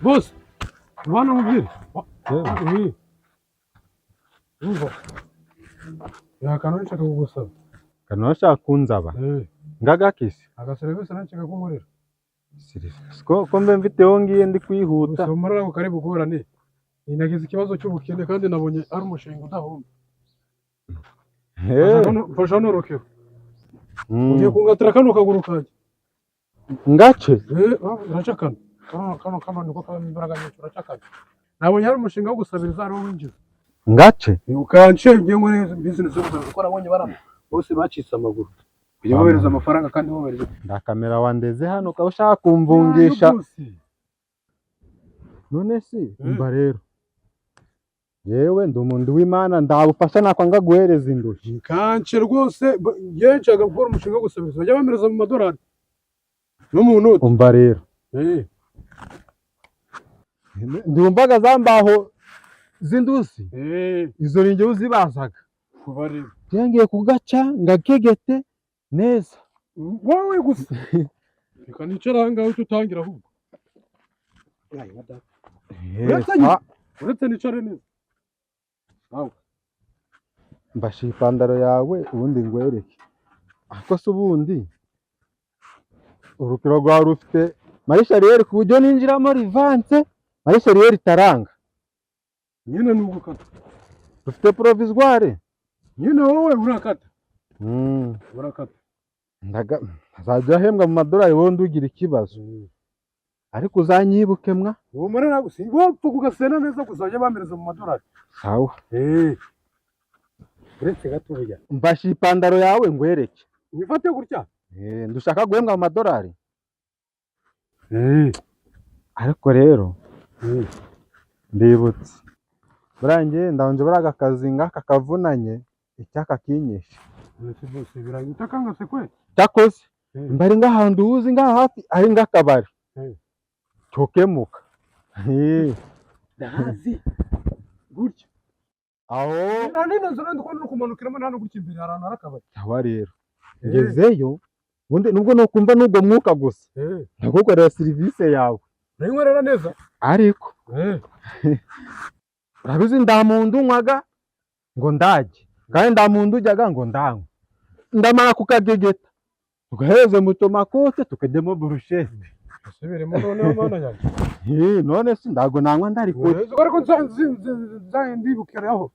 Bose bana, mubwire. Umva, nta kantu nshaka kugusaba. Kantu urashaka kunzaba? Eh. Ngagakisi? Agaserivisi nshaka kunkorera. Ko ko mbe mfiteho, ngiye ndi kwihuta. Gusa muri ako kari bugorane, nagize ikibazo cy'ubukene kandi nabonye ari umushinga udahomba. Mfasha norokewe. Ugiye kungatira kano kaguru kanjye. Ngace? Eh, uraca kano kano kano kano, niko kabamo imbaraga nyinshi. Uraca kano. Nabonye hari umushinga wo gusabiriza, ariwo winjiza. Ngace? Ukance ngiye muri business yo gusabiriza, kuko nabonye barama bose bacitse amaguru, kujya bohereza amafaranga kandi bohereza. Ndakamera wandeze hano ukaba ushaka kumvungisha. Yayo bose. None si umva rero, yewe ndi umuntu w'Imana, ndabufasha nakwanga guhereza indushyi. Kance rwose, njye nshaka gukora umushinga wo gusabiriza, bajya bamereza mu madolari no mu noti. Umva rero, ndumvaga za mbaho z'indusi, izo ni njyewe uzibazaga. Kubareba. Ngiye kugaca ngakegete neza. Wowe gusa reka nicara aha ngaha uhite utangira ahubwo. Uretse nyine. Uretse nicare neza. Mbashe ipantaro yawe ubundi ngwereke. Ariko se ubundi urukero rwawe rufite marche arrière, ku buryo ninjiramo reverse marche arrière itaranga? Nyine ni ugukata. Rufite provisoire? Nyine wowe urakata. Urakata. Azajya ahembwa mu madolari, wowe ndugira ikibazo, ariko uzanyibuke mwa. Uwo muri ntabwo si wapfa kugasena neza gusa, bajya bamereza mu madolari. Sawa. Uretse gatoya. Mfashe ipantaro yawe ngwereke. Nyifate gutya. Eh, ndushaka guhembwa mu madolari. Ariko rero ndibutse, buriya njye ndabanje buriya aka kazi ngaka kavunanye, icyaka kinyishe. Uretse bose biranyita kanga se kwe. Cyakoze mbari nk'ahantu uzi ngaha hafi ari nk'akabari cyokemuka. Ndahazi gutya. Aho. Nta nino nzu ndi kubona uri kumanukiramo hano gutya, imbere hari ahantu hari akabari. Aho rero ngezeyo ubundi nubwo nukumva n'ubwo mwuka gusa, ndagukorera serivisi yawe. Urayinkorera neza. Ariko urabizi, nda muntu unywaga ngo ndage, kandi nda muntu ujyaga ngo ndanywe. Ndamara kukagegeta, tugaheze mutomakote, tukajyamo burushete. Asubiremo noneho, mana yanjye. None se ndago nanywa ndari kure? Ariko nza ndibukiraho.